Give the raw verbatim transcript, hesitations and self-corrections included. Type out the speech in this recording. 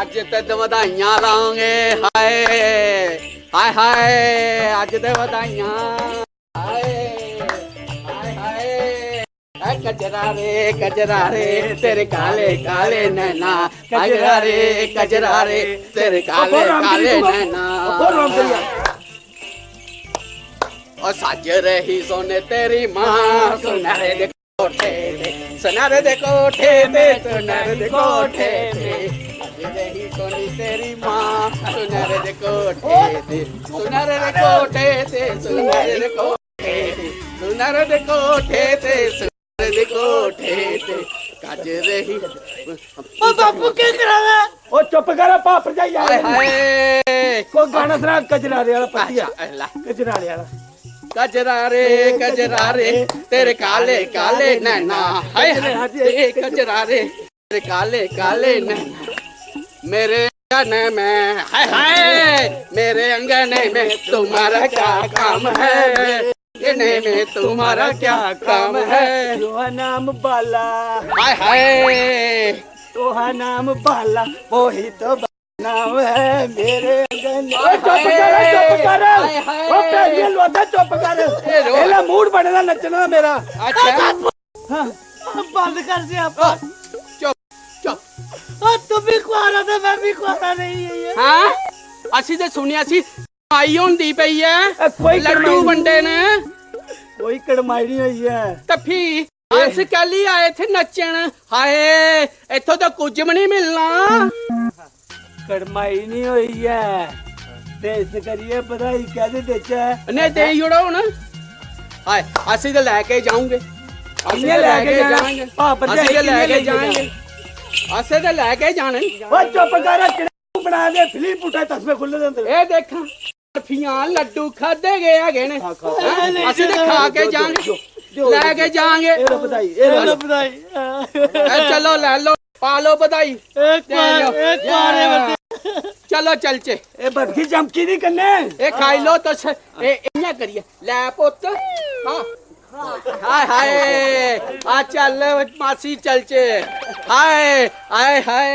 अज्ज ते, ते बधाइयां लांगे। हाय, हाय, हाय, अज्ज ते बधाइयां। हाय, हाय, हाय। ऐ कजरा रे, कजरा रे, तेरे काले काले नैना। कजरा रे, कजरा रे, तेरे काले काले नैना। ओ सज रही सोने तेरी माँ, सुनहरे दे कोठे ते, सुनहरे दे कोठे ते, सुनहरे दे कोठे ते। सज रही सोनी तेरी माँ, सुनहरे दे कोठे ते, सुनहरे दे कोठे ते, सुनहरे दे कोठे ते, सुनहरे दे कोठे ते, सुनहरे दे कोठे ते। गज रही। ओ बापू, के करा दा? ओ चुप कर, पा भरजाई आ हाय गई। हाय। कोई गाना सुना कजरारे वाला, पतिया। अच्छा, ला। कजरारे वाला। कजरारे, कजरारे, तेरे काले काले नैना। हाय हाय, ए कजरारे, तेरे काले काले नैना। मेरे अंगने में, हाय हाय, मेरे अंगने में तुम्हारा क्या काम है? अंगने में तुम्हारा क्या काम है? जो है नाम बाला। हाय हाय। तो है नाम बाला, वही तो नाम है मेरे अंगने। ओए, चुप कर, चुप कर। हाय, हाय। ओ, पैलियां लोआदा, चुप कर। ए, रो। एला मूड बने दा नच्चने दा मेरा। अच्छा। हाँ। बंद कर दे आप। ओ, चुप, चुप। ओ, तू भी कुआरा था, मैं भी कुआरा नहीं है ये। हाँ? असी ते सुनिया सी, आई होंदी पई ऐ। ए, कोई लड्डू कड़माई नहीं। वंडे ने। कोई कड़माई नहीं हुई है। ते फ्ही? अस कैली आए इत्थै नच्चन? हाय, इत्थों ते कुछ भी नहीं मिलना। कड़माई नहीं हुई है, ते इस करियै बधाई कैह्दे देचै? नहीं, देई ओड़ो हुन। हाय, अस ते लैके जाऊंगे। अस कि'यां ते लैके लैके जाना? जाएंगे। भाऽ भरजाई अस ते कि'यां लैके लैके जाएंगे। जाना? अस ते लैके जाने। ओए, चुप कर, चढ़ाऊ बना दे, फिल्म पुट्टा तस्मे खु'ल्ले दे अंदर। ए देख। बर्फियां लड्डू खादे गए हैगे ने। खा, खा, खा। हैं? असी ते खा के जांगे, जो, जो, जो, लै के जांगे। ए लो बधाई, ए लो। ए लो बधाई। ए चलो लै लो, पा लो बधाई। एक ते बार, लो। एक बार ए बंदे। चलो चलचे। ए बर्फी चमकी दी कन्ने। ए खाई लो तुस, ए इयां करियै। लै पुत्त। हां। हाय हाय। आ चल मासी चलचे। हाय, हाय हाय।